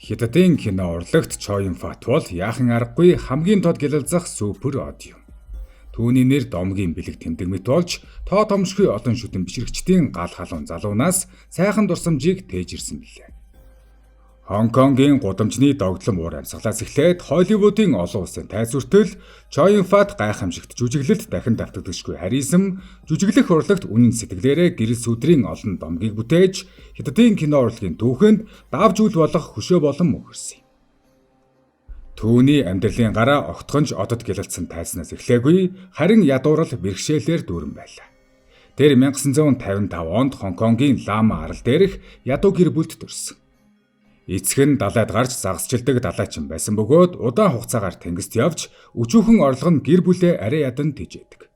Хятадын кино урлагт Чо Юн Фат бол яахан аргагүй хамгийн тод гялалзах супер од юм. Түүний нэр домгийн бэлэг тэмдэг мэт болж тоо томшгүй олон шүтэн бишрэгчдийн гал халуун залуунаас сайхан дурсамжийг тээж ирсэн билээ. Хонконгийн гудамжны догдлон уур амьсгалаас эхлээд Холливуудын олон улсын тайз хүртэл Чо Юн Фат гайхамшигт жүжиглэлт дахин давтагдашгүй харизм, жүжиглэх урлагт үнэн сэтгэлээрээ гэрэл сүдрийн олон домгийг бүтээж Хятадын кино урлагийн түүхэнд давж үл болох хөшөө болон мөнхөрсөн юм. Түүний амьдралын гараа огтхонч одод гялалцсан тайзнаас эхлээгүй, харин ядуурал бэрхшээлээр дүүрэн байлаа. Тэр 1955 онд Хонконгийн Лама арал дээрх ядуу гэр бүлд төрсөн. Эцэг нь далайд гарч загасчилдаг далайчин байсан бөгөөд удаан хугацаагаар тэнгист явж өчүүхэн орлого нь гэр бүлээ арай ядан тэжээдэг.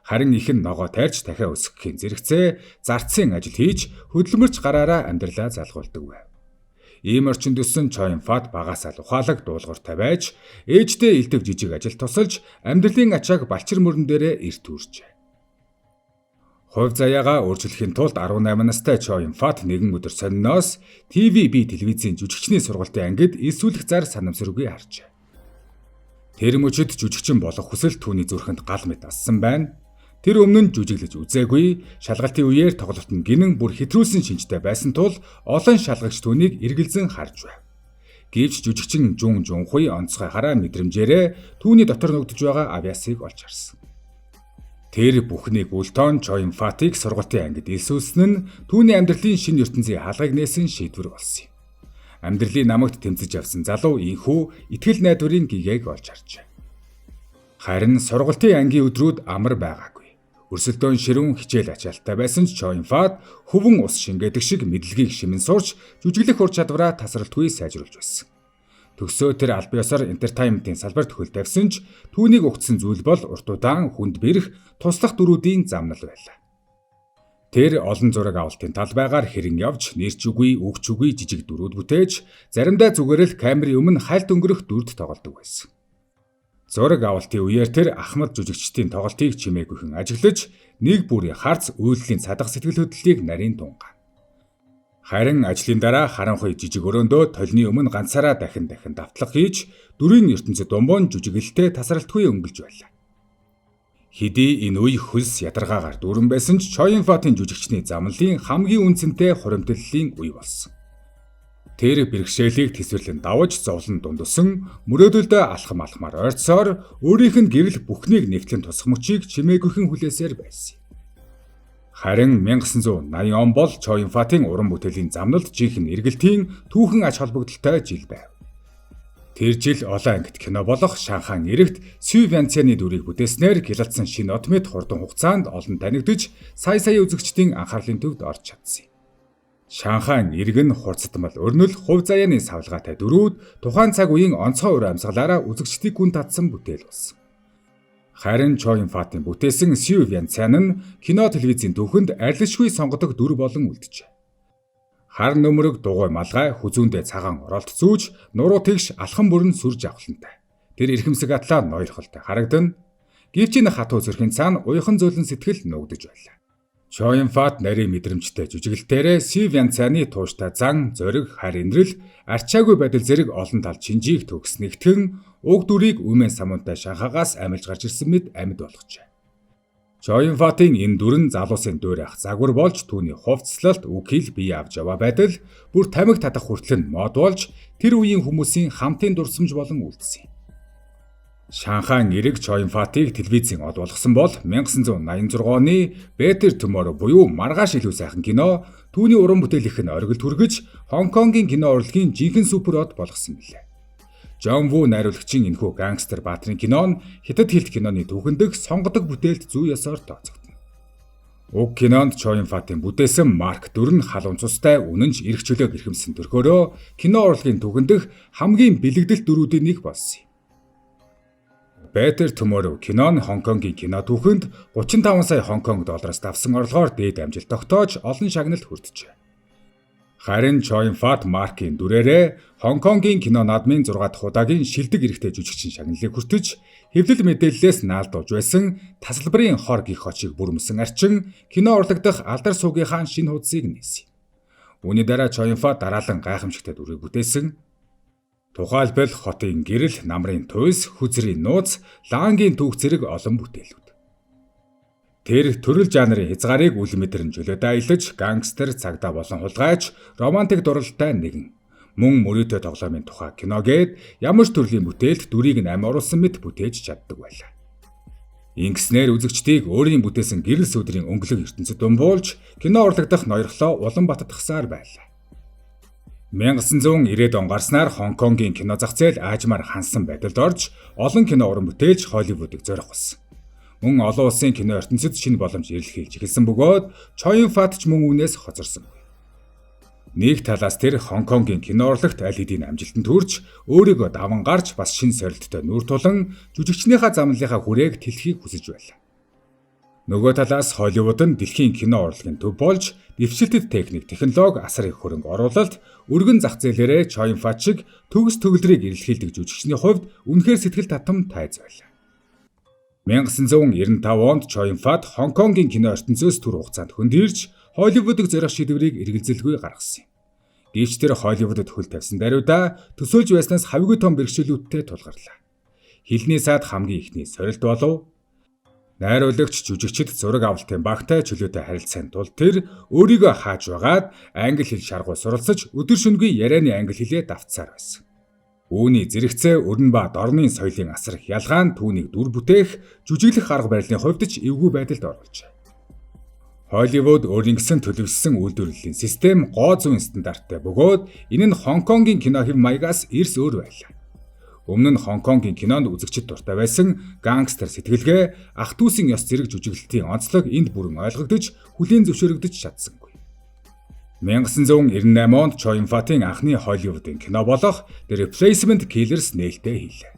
Харин эх нь ногоо тайрч дахиа өсгөхийн зэрэгцээ зарцын ажил хийж хөдөлмөрч гараараа амьдралаа залгуулдаг байв. Ийм орчинд өссөн Чо Юн Фат багасаа л ухаалаг дуулууртай байж ээждээ элдэв жижиг ажил тусалж амьдралын ачааг балчир мөрөн дээрээ эрт үүрчээ. Хувь заяагаа өөрчлөхийн тулд 18 настай Чо Юн Фат нэгэн өдөр сониноос TVB телевизийн жүжигчний сургалтын ангид элсүүлэх зар санамсаргүй харжээ. Тэр мөчид жүжигчин болох хүсэл түүний зүрхэнд гал мэт ассан байна. Тэр өмнө нь жүжиглэж үзээгүй, шалгалтын үеэр тоглолт нь гинэн бүр хэтрүүлсэн шинжтэй байсан тул олон шалгагч түүнийг эргэлзэн харж байв. Гэвч жүжигчин Жун Жунхуй онцгой хараа мэдрэмжээрээ түүний дотор нүгдэж байгаа авьяасыг олж харсан. Тэр бүхнийг үл тоон Чо Юн Фатыг сургалтын ангид элсүүлсэн нь түүний амьдралын шинэ ертөнцийн хаалгыг нээсэн шийдвэр болсон юм. Амьдралын намагт тэмцэж явсан залуу ийнхүү итгэл найдварын гэгээг олж харжээ. Харин сургалтын ангийн өдрүүд амар байгаагүй. Өрсөлдөөн ширүүн хичээл ачаалттай байсан ч Чо Юн Фат хөвөн ус шингээдэг шиг мэдлэгийг шимэн сурч жүжиглэх ур чадвараа тасралтгүй сайжруулж байсан. Төгсөө тэр аль биесоор entertainment ийн салбарт хөл тавьсан ч түүнийг угтсан зүйл бол урт удаан хүнд бэрх туслах дүрүүдийн замнал байлаа. Тэр олон зураг авалтын талбайгаар хэрэн явж нэр ч үгүй, үг ч үгүй жижиг дүрүүд бүтээж заримдаа зүгээр л камерын өмнө хальт өнгөрөх дүрд тоглодог байсан. Зураг авалтын үеэр тэр ахмад жүжигчдийн тоглолтыг чимээгүйхэн ажиглаж нэг бүрийн харц үйлдэлийн цадах сэтгэл хөдлөлийг нарийн тунгаана. Харин ажлын дараа харанхуй жижиг өрөөндөө толины өмнө ганцаараа дахин дахин давтлага хийж дүрийн ертөнцид думбун жүжиглэлтэй тасралтгүй өнгөлж байлаа. Хэдий энэ үе хөлс ядаргаагаар дүүрэн байсан ч Чо Юн Фатын жүжигчний замналын хамгийн үнэ цэнтэй хуримтлалын үе болсон. Тэр бэрхшээлийг тэсвэрлэн даваж зовлон дундсан мөрөөдөлдөө алхам алхмаар ойртсоор өөрийнх нь гэрэл бүхнийг нэвтлэн тусах мөчийг чимээгүйхэн хүлээсээр байсан. Харин 1980 он бол Чо Юн Фатын уран бүтээлийн замналд жинхэнэ эргэлтийн түүхэн ач холбогдолтой жил байв. Тэр жил олон ангит кино болох Шанхай эрэгт Сю Вянцяны дүрийг бүтээснээр гялалцсан шинэ од мэт хурдан хугацаанд олон танигдаж сая сая үзэгчдийн анхаарлын төвд орж чадсан юм. Шанхай эрэг нь хурцдмал өрнөл хувь заяаны савлгаатай дүрүүд тухайн цаг үеийн онцгой уур амьсгалаараа үзэгчдийг гүн татсан бүтээл болсон. Харин Чо Юн Фатын бүтээсэн Сю Вянцян нь кино телевизийн түүхэнд арилшгүй сонгодог дүр болон үлджээ. Хар нөмрөг дугуй малгай хүзүүндээ цагаан оролт зүүж нуруу тэгш алхам бүрэн сүр жавхлантай. Тэр эрхэмсэг атлаа ноёрхолтой харагдана. Гэвч энэ хатуу зүрхийн цаана уяхан зөөлөн сэтгэл нуугдаж байлаа. Чо Юн Фат нарийн мэдрэмжтэй жүжиглэлтээрээ Сю Вянцяны тууштай зан, зориг, харь инрэл, арчаагүй байдал зэрэг олон тал чинжийг төгс нэгтгэн уг дүрийг Үмэн самуунтай Шанхайгаас амилж гарч ирсэн мэт амьд болгожээ. Чо Юн Фатын энэ дүр нь залуусын дуурайх загвар болж түүний хувцаслалт, үг хэл, бие авч яваа байдал бүр тамхи татах хүртэл нь мод болж тэр үеийн хүмүүсийн хамтын дурсамж болон үлдсэн юм. Шанхай эрэг Чо Юн Фатыг телевизийн од болгосон бол 1986 оны Better Tomorrow буюу маргааш илүү сайхан кино түүний уран бүтээлийнх нь оргилд хүргэж Хонконгийн кино урлагийн жинхэнэ супер од болгосон билээ. Жон Ву найруулагчийн энэхүү гангстер баатрын кино нь хятад хэлт киноны түүхэн дэх сонгодог бүтээлд зүй ёсоор тооцогдоно. Уг кинонд Чо Юн Фатын бүтээсэн Марк дүр нь халуун цустай үнэн ч эрх чөлөөг эрхэмсэн төрхөөрөө кино урлагийн түүхэн дэх хамгийн бэлэгдэлт дүрүүдийн нэг болсон юм. Better Tomorrow кино нь Хонконгийн кино түүхэнд 35 сая Хонконг доллараас давсан орлогоор дээд амжилт тогтоож олон шагналд хүрджээ. Харин Чо Юн Фат Маркийн дүрээрээ Хонконгийн кино наадмын 6 дахь удаагийн шилдэг эрэгтэй жүжигчин шагналыг хүртэж хэвлэл мэдээллээс наалдуулж байсан тасалбарын хор гэх очийг бүрмөсөн арчин кино урлаг дахь алдар суугийнхаа шинэ хуудсыг нээсэн. Үүний дараа Чо Юн Фат дараалан гайхамшигтай дүрийг бүтээсэн. Тухайлбал хотын гэрэл, намрын туйс, хүзрийн нууц, лаангийн түүх зэрэг олон бүтээлүүд. Тэр төрөл жанрын хязгаарыг үл мэдрэн чөлөөтэй аялаж, гангстер, цагдаа болон хулгайч, романтик дурлалтай нэгэн. Мөн мөрөөдөө тоглоомын тухай кино гээд ямар ч төрлийн бүтээлд дүрийг нь амь оруулсан мэт бүтээж чаддаг байлаа. Ингэснээр үзэгчдийг өөрийн бүтээсэн гэрэл сүдрийн өнгөлөг ертөнцөд умбуулж, кино урлаг дахь ноёрхлоо улам баттгасаар байлаа. 1990-ад он гарснаар Хонконгийн кино зах зээл аажмаар хансан байдалд орж, олон кино уран бүтээлч Холливуудыг зорих болсон. Мөн олон улсын кино ертөнцид шинэ боломж эрэлхийлж эхэлсэн бөгөөд Чо Юн Фат ч мөн үүнээс хоцорсонгүй. Нэг талаас тэр Хонконгийн кино урлагт аль хэдийн амжилтанд хүрч, өөрийгөө даван гарч бас шинэ сорилттой нүүр тулан жүжигчнийхаа замналынхаа хүрээг тэлэхийг хүсэж байлаа. Нөгөө талаас Холливуд нь дэлхийн кино урлагийн төв болж, дэвшилтэт техник, технологи асар их хөрөнгө оруулалт, өргөн зах зээлээрээ Чо Юн Фат шиг төгс төгөлдрийг эрэлхийлдэг жүжигчний хувьд үнэхээр сэтгэл татам тайз байлаа. 1995 онд Чо Юн Фат Хонконгийн кино ертөнцөөс түр хугацаанд хөндийрч, Холливуудыг зорих шийдвэрийг эргэлзэлгүй гаргасан юм. Гэвч тэр Холливуудад хөл тавьсан даруйдаа төсөөлж байснаас хавьгүй том бэрхшээлүүдтэй тулгарлаа. Хэлний саад хамгийн эхний сорилт болов. Найруулагч, жүжигчид, зураг авалтын багтай чөлөөтэй харилцааны тулд тэр өөрийгөө хааж байгаад англи хэл шаргуу суралцаж өдөр шөнөгүй ярианы англи хэлээ давтсаар байсан. Үүний зэрэгцээ өрн ба дорнын соёлын асар их ялгаа нь түүнийг дүр бүтээх, жүжиглэх арга барилын хувьд ч эвгүй байдалд оруулжээ. Холливуд өөрийн гэсэн төлөвлөсөн үйлдвэрлэлийн систем гоо зүйн стандарттай бөгөөд энэ нь Хонконгийн кино хэв маягаас эрс өөр байлаа. Өмнө нь Хонконгийн кинонд үзэгчид дуртай байсан гангстер сэтгэлгээ, ах дүүсийн ёс зэрэг жүжиглэлтийн онцлог энд бүрэн ойлгогдож, хүлээн зөвшөөрөгдөж чадсангүй. 1998 онд Чо Юн Фатын анхны Холливуудын кино болох The Replacement Killers нээлттэй хийлээ.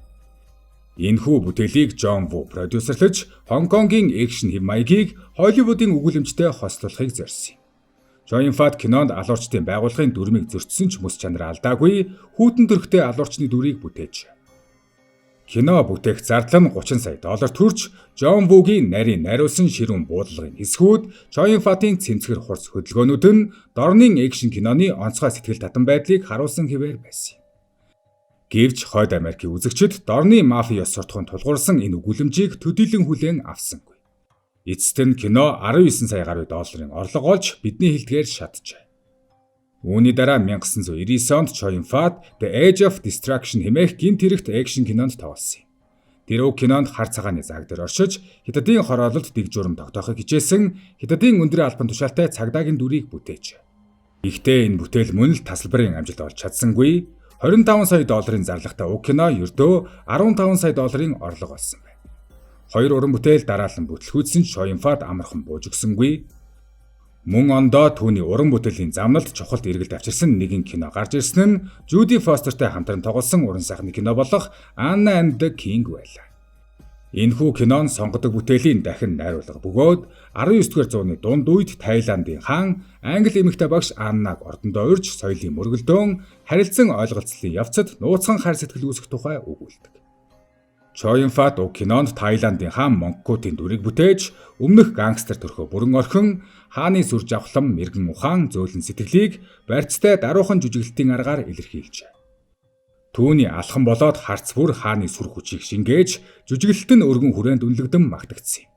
Энэхүү бүтээлийг Джон Ву продюсерлож, Хонконгийн экшн хэв маягийг Холливуудын өгүүлэмжтэй хослуулахыг зорьсон юм. Чо Юн Фат кинонд алуурчдын байгууллагын дүрмийг зөрчсөн ч мэс чанар алдаагүй хүйтэн төрхтэй алуурчны дүрийг бүтээж. Кино бүтээх зардал нь 30 сая доллар төрч, Джон Вугийн нарийн найруулсан ширүүн буудлагын хэсгүүд, Чо Юн Фатын цэмцгэр хурц хөдөлгөөнүүд нь дорнын экшн киноны онцгой сэтгэл татам байдлыг харуулсан хэвээр байсан юм. Гэвч Хойд Америкийн үзэгчид дорны мафи ёс суртахуунд тулгуурсан энэ өгүүлэмжийг төдийлөн хүлээн авсангүй. Эцэст нь кино 19 сая гаруй долларын орлого олж бидний хэлдгээр шатжээ. Үүний дараа 1999 онд Чо Юн Фат The Edge of Destruction хэмээх гэмт хэрэгт экшн кинонд тоглосон юм. Тэр уг кинонд хар цагааны зааг дээр оршиж, Хятадын хороололд дэг журам тогтоохыг хичээсэн Хятадын өндөр албан тушаалтай цагдаагийн дүрийг бүтээж. Гэхдээ энэ бүтээл мөн л тасалбарын амжилт олж чадсангүй. 25 сая долларын зарлагатай уг кино ердөө 15 сая долларын орлого олсон байна. Хоёр уран бүтээл дараалан бүтлгүүцсэн ч Чо Юн Фат амархан бууж өгсөнгүй. Мөн ондоо түүний уран бүтээлийн замналд чухалт эргэлт авчирсан нэгэн кино гарч ирсэн нь Жуди Фостертай хамтран тоглосон уран сайхны кино болох Anna and the King байлаа. Энэхүү кино нь сонгодог бүтээлийн дахин найруулга бөгөөд 19-р зууны дунд үед Таиландын хаан англи эмэгтэй багш Аннаг ордондоо урьж соёлын мөргөлдөөн, харилцан ойлголцлын явцад нууцхан хайр сэтгэл үүсэх тухай өгүүлдэг. Чо Юн Фат уг кинонд Таиландын хаан Монгкутын дүрийг бүтээж, өмнөх гангстер төрхөө бүрэн орхин, хааны сүр жавхлан, мэргэн ухаан, зөөлөн сэтгэлийг барьцтай даруухан жүжиглэлтийн аргаар илэрхийлжээ. Түүний алхам болоод харц бүр хааны сүр хүчийг шингээж, жүжиглэлт нь өргөн хүрээнд үнэлэгдэн магтагдсан юм.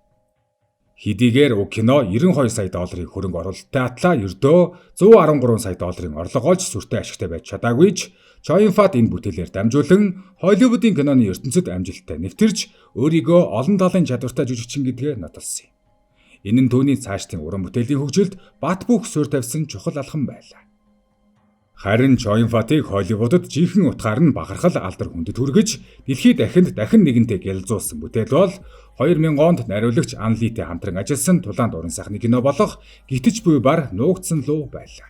Хэдийгээр уг кино 92 сая долларын хөрөнгө оруулалттай атлаа ердөө 113 сая долларын орлого олж сүртэй ашигтай байж чадаагүй ч Чо Юн Фат энэ бүтээлээр дамжуулан Холливуудын киноны ертөнцөд амжилттай нэвтэрч өөрийгөө олон талын чадвартай жүжигчин гэдгээ нотолсон юм. Энэ нь түүний цаашдын уран бүтээлийн хөгжилд бат бөх суурь тавьсан чухал алхам байлаа. Харин Чо Юн Фатыг Холливуудад жинхэнэ утгаар нь бахархал алдар хүндэт хүргэж дэлхийд дахинд дахин нэгэнтээ гялалзуулсан бүтээл бол 2000 онд найруулагч Ан Литэй хамтран ажилласан тулаанд уран сайхны кино болох Гитэж буй бар нуугдсан луу байлаа.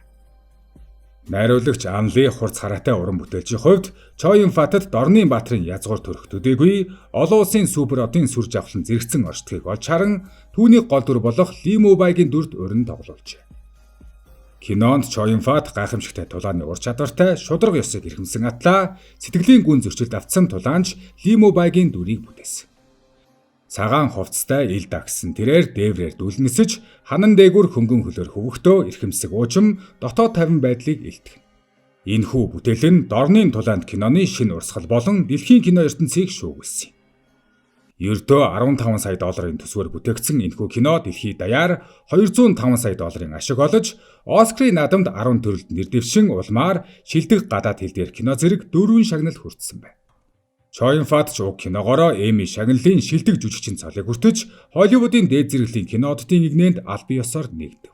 Найруулагч Ан Ли хурц хараатай уран бүтээлчийн хувьд Чо Юн Фатад Дорны Баатрын язгуур төрөх төдийгүй олон улсын супер одын сүр жавхлан зэрэгцэн оршдгийг олж харан түүний гол дүр болох Ли Мубайгийн дүрд урин тоглуулжээ. Кинонд Чо Юн Фат гайхамшигтай тулааны ур чадвартай шударга ёсыг эрхэмсэн атлаа сэтгэлийн гүн зөрчилд автсан тулаанч Ли Мубайгийн дүрийг бүтээсэн. Цагаан хувцастай ил дагсан тэрээр дээврээр дүлнэсэж ханан дээгүүр хөнгөн хөлөөр хөвөхдөө эрхэмсэг уужим дотоод тайван байдлыг илтгэв. Энэхүү бүтээл нь Дорнын тулаанд киноны шинэ урсгал болон дэлхийн кино ертөнцийг шүүгүүлсэн юм. Ердөө 15 сая долларын төсвөөр бүтээгдсэн энэхүү кино дэлхий даяар 205 сая долларын ашиг олож, Оскарын наадамд 10 төрөлд нэр дэвшин улмаар шилдэг гадаад хэл дээр кино зэрэг дөрвөн шагнал хүртсэн байна. Чо Юн Фат ч уг киногоороо Эмми шагналын шилдэг жүжигчин цолыг хүртэж, Холливуудын дээд зэрэглэлийн кинооддын эгнээнд албан ёсоор нэгдэв.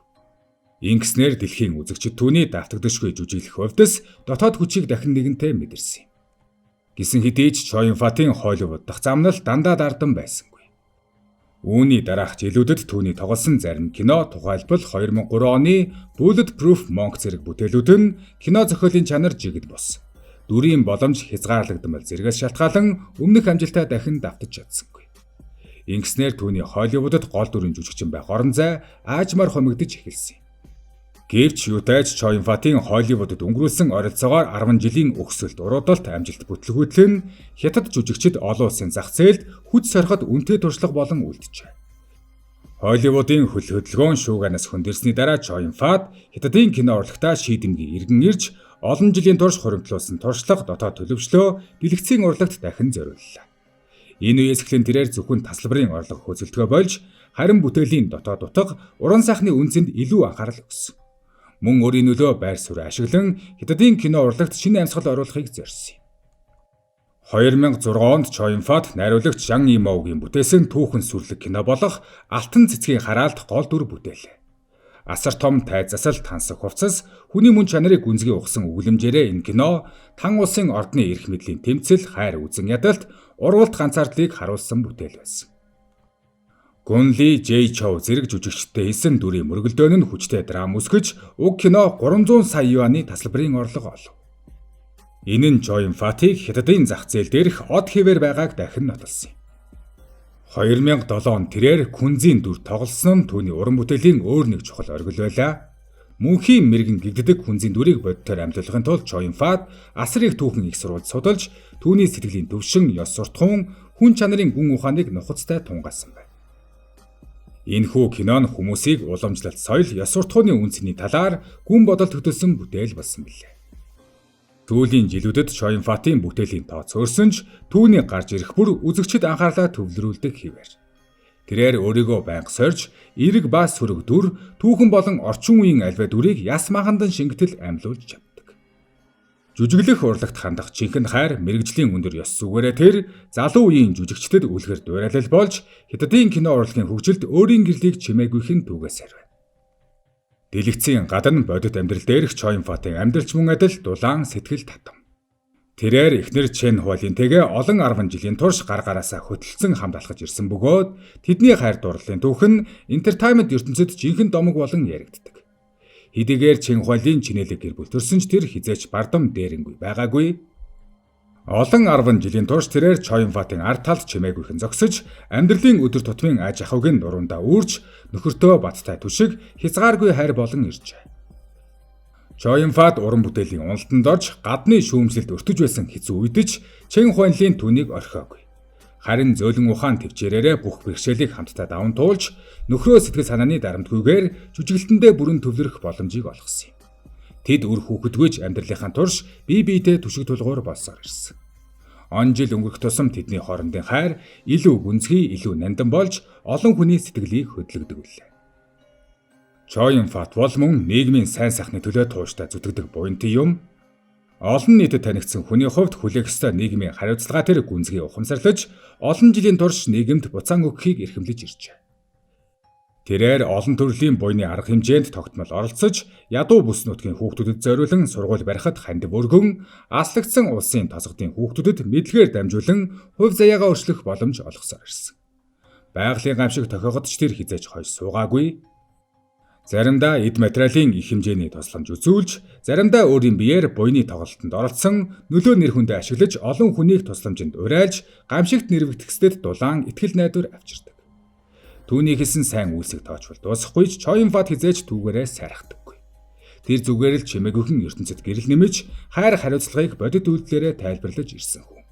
Ингэснээр дэлхийн үзэгчид түүний давтагдашгүй жүжиглэх хувьдас дотоод хүчийг дахин нэгэнтээ мэдэрсэн юм. Гэсэн хэдий ч Чо Юн Фатын Холливуд дахь замнал дандаа дардан байсангүй. Үүний дараах жилүүдэд түүний тоглосон зарим кино, тухайлбал 2003 оны Bulletproof Monk зэрэг бүтээлүүд нь кино зохиолын чанар жигд бус. Дүрийн боломж хязгаарлагдмал зэргээс шалтгаалан өмнөх амжилтаа дахин давтаж чадсангүй. Ингэснээр түүний Холливуудад гол дүрийн жүжигчин байх орон зай аажмаар хумигдаж эхэлсэн юм. Гэвч юутай ч Чо Юн Фатын Холливуудад өнгөрүүлсэн ойролцоогоор 10 жилийн өксөлт, уруудалт, амжилт бүтлгүүтэл нь хятад жүжигчид олон улсын зах зээлд хүч сориход үнэтэй туршлага болон үлджээ. Холливуудын хөл хөдөлгөөн шуугианаас хөндөрсний дараа Чо Юн Фат хятадын кино урлагтаа шийдэмгий эргэн ирж, олон жилийн турш хуримтлуулсан туршлага, дотоод төлөвшлөө дэлгэцийн урлагт дахин зориуллаа. Энэ үеэс эхлэн тэрээр зөвхөн тасалбарын орлого хөөцөлдөхөө болж, харин бүтээлийн дотоод утга, уран сайхны үнцэнд илүү анхаарал өгсөн. Мөн өөрийн нөлөө байр суурь ашиглан хятадын кино урлагт шинэ амьсгал оруулахыг зорьсон юм. 2006 онд Чо Юн Фат найруулагч Жан Имоугийн бүтээсэн түүхэн сүрлэг кино болох Алтан цэцгийн хараалд гол дүр бүтээлээ. Асар том тайз засал, тансаг хувцас, хүний мөн чанарыг гүнзгий ухсан өгүүлэмжээрээ энэ кино тан улсын ордны эрх мэдлийн тэмцэл, хайр үзэн ядалт, урвалт ганцаардлыг харуулсан бүтээл байсан. Гүн Ли, Жэй Чоу зэрэг жүжигчтэй хийсэн дүрийн мөргөлдөөн нь хүчтэй драм үүсгэж, уг кино 300 сая юаны тасалбарын орлого олов. Энэ нь Чо Юн Фатыг хятадын зах зээл дээрх од хэвээр байгааг дахин нотолсон юм. 2007 онд тэрээр Күнзийн дүр тоглосон нь түүний уран бүтээлийн өөр нэг чухал оргил байлаа. Мөнхийн мэргэн гэгддэг Күнзийн дүрийг бодитоор амьлуулахын тулд Чо Юн Фат асар их түүхэн их сурвалж судалж, түүний сэтгэлийн төвшин, ёс суртахуун, хүн чанарын гүн ухааныг нухацтай тунгаасан байна. Энэхүү кино нь хүмүүсийг уламжлалт соёл, ёс суртахууны үнцний талаар гүн бодолд хөтөлсөн бүтээл болсон билээ. Сүүлийн жилүүдэд Чо Юн Фатын бүтээлийн тоо цөөрсөн ч түүний гарч ирэх бүр үзэгчид анхаарлаа төвлөрүүлдэг хэвээр. Тэрээр өөрийгөө байнга сорж, эерэг ба сөрөг дүр, түүхэн болон орчин үеийн аливаа дүрийг яс махандан шингэтэл амьлуулж чаддаг. Жүжиглэх урлагт хандах жинхэнэ хайр, мэргэжлийн өндөр ёс зүгээрээ тэр залуу үеийн жүжигчдэд үлгэр дуурайлал болж, хятадын кино урлагийн хөгжилд өөрийн гэрлийг чимээгүйх нь түүгээс байна. Дэлгэцийн гадна бодит амьдрал дээрх Чо Юн Фатын амьдралч мөн адил дулаан сэтгэл татам. Тэрээр эхнэр Чен Хуалинтэйгээ олон 10 жилийн турш гар гараасаа хөтөлсөн хамт алхаж ирсэн бөгөөд тэдний хайр дурлалын түүх нь entertainment ертөнцид жинхэнэ домог болон яригддаг. Хэдийгээр Чен Хуалин чинээлэг гэр бүл төрсөн ч тэр хэзээ ч бардам дээрэнгүй байгаагүй. Олон 10 жилийн турш тэрээр Чо Юн Фатын ард талд чимээгүйхэн зогсож, амьдралын өдөр тутмын аж ахуйг нь нуруундаа үүрч, нөхөртөө баттай түшиг, хязгааргүй хайр болон иржээ. Чо Юн Фат уран бүтээлийн уналтанд орж, гадны шүүмжлэлд өртөж байсан хэцүү үед ч Чен Хуанлин түүнийг орхиогүй. Харин зөөлөн ухаан тэвчээрээрээ бүх бэрхшээлийг хамтдаа даван туулж, нөхрөө сэтгэл санааны дарамтгүйгээр жүжиглэлтэндээ бүрэн төвлөрөх боломжийг олгосон юм. Тэд үр хүүхэдгүй ч амьдралынхаа турш бие биедээ түшиг тулгуур болсоор ирсэн. Он жил өнгөрөх тусам тэдний хоорондын хайр илүү гүнзгий, илүү нандин болж олон хүний сэтгэлийг хөдлөгдөг билээ. Чо Юн Фат бол мөн нийгмийн сайн сайхны төлөө тууштай зүтгэдэг буянтан юм. Олон нийтэд танигдсан хүний хувьд хүлээх ёстой нийгмийн хариуцлага тэр гүнзгий ухамсарлаж, олон жилийн турш нийгэмд буцаан өгөхийг эрхэмлэж иржээ. Тэрээр олон төрлийн буйны арга хэмжээнд тогтмол оролцож, ядуу бүс нутгийн хүүхдүүдэд зориулан сургууль барихад хандив өргөн, аслагдсан улсын тосгодын хүүхдүүдэд мэдлэгээр дамжуулан хувь заяагаа өөрчлөх боломж олгосоор ирсэн. Байгалийн гамшиг тохиогдож тэр хэзээ ч хойш суугаагүй. Заримдаа эд материалын их хэмжээний тусламж үзүүлж, заримдаа өөрийн биеэр буйны тоглолтод оролцсон, нөлөө нэр хүндээ ашиглаж олон хүнийг тусламжинд уриалж, гамшигт нэрвэгдэхсдэд дулаан итгэл найдвар авчирдаг. Түүний хийсэн сайн үйлсийг тоочвол дуусахгүй ч Чо Юн Фат хэзээ ч түүгээрээ сайрхдаггүй. Тэр зүгээр л чимээгүйхэн ертөнцид гэрэл нэмэж, хайр хариуцлагыг бодит үйлдэлээрээ тайлбарлаж ирсэн хүн.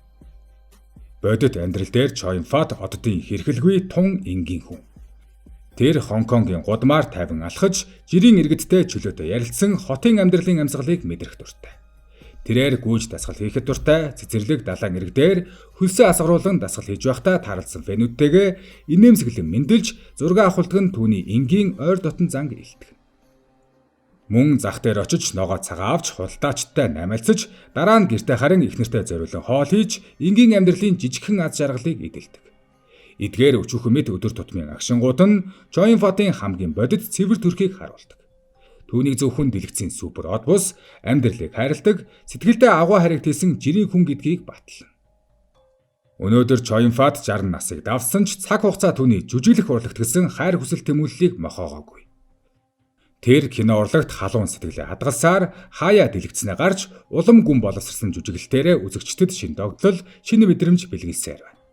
Бодит амьдрал дээр Чо Юн Фат оддын хэрхэлгүй тун энгийн хүн. Тэр Хонконгийн гудмаар тайван алхаж, жирийн иргэдтэй чөлөөтэй ярилцсан хотын амьдралын амьсгалыг мэдрэх дуртай. Тэрээр гүйж дасгал хийхэд дуртай, цэцэрлэг далайн эрэг дээр хөлсөө асгаруулан дасгал хийж байхдаа тааралдсан fan үүдтэйгээ инээмсэглэн мэндэлж зураг авахулдаг нь түүний энгийн ойр дотн занг илтгэнэ. Мөн зах дээр очиж ногоо цагаан авч худалдаачтай намалцаж, дараа нь гэртээ харин эхнэртэй зориулан хоол хийж, энгийн амьдралын жижигхэн аз жаргалыг эдэлдэг. Эдгээр өчүүхэн мэт өдөр тутмын action гууд нь Чо Юн Фатын хамгийн бодит цэвэр төрхийг харуулдаг. Түүнийг зөвхөн дэлгэцийн супер од бус, амьдралыг хайрладаг, сэтгэлдээ агуу хайрыг тэсэн жирийн хүн гэдгийг батлана. Өнөөдөр Чо Юн Фат 60 насыг давсан ч цаг хугацаа түүний жүжиглэх урлагт гэсэн хайр хүсэл тэмүүллийг мохоогоогүй. Тэр кино урлагт халуун сэтгэлээ хадгалсаар хаяа дэлгэцнээ гарч улам гүн боловсарсан жүжиглэлтээрээ үзэгчдэд шинэ догдлол, шинэ мэдрэмж бэлгэлсээр байна.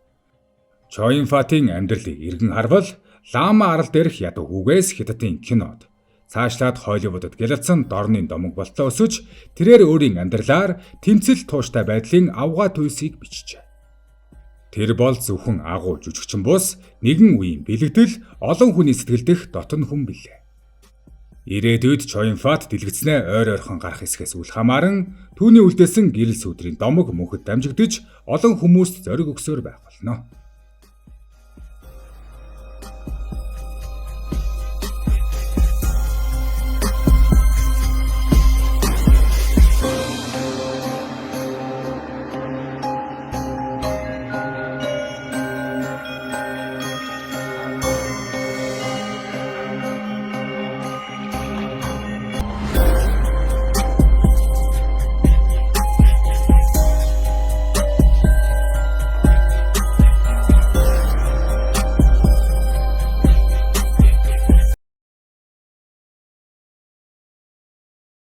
Чо Юн Фатын амьдралыг эргэн харвал Лама арал дээрх ядуу хүүгээс Хятадын кинод, цаашлаад Холливуудад гялалзсан дорны домог болтлоо өсөж, тэрээр өөрийн амьдралаар тэмцэл тууштай байдлын аугаа туйсыг бичжээ. Тэр бол зөвхөн агуу жүжигчин бус, нэгэн үеийн бэлэгдэл, олон хүний сэтгэл дэх дотно хүн билээ. Ирээдүйд Чо Юн Фат дэлгэцнээ ойр ойрхон гарах эсхээс үл хамааран түүний үлдээсэн гэрэл сүүдрийн домог мөнхөд дамжигдаж олон хүмүүст зориг өгсөөр байх болно.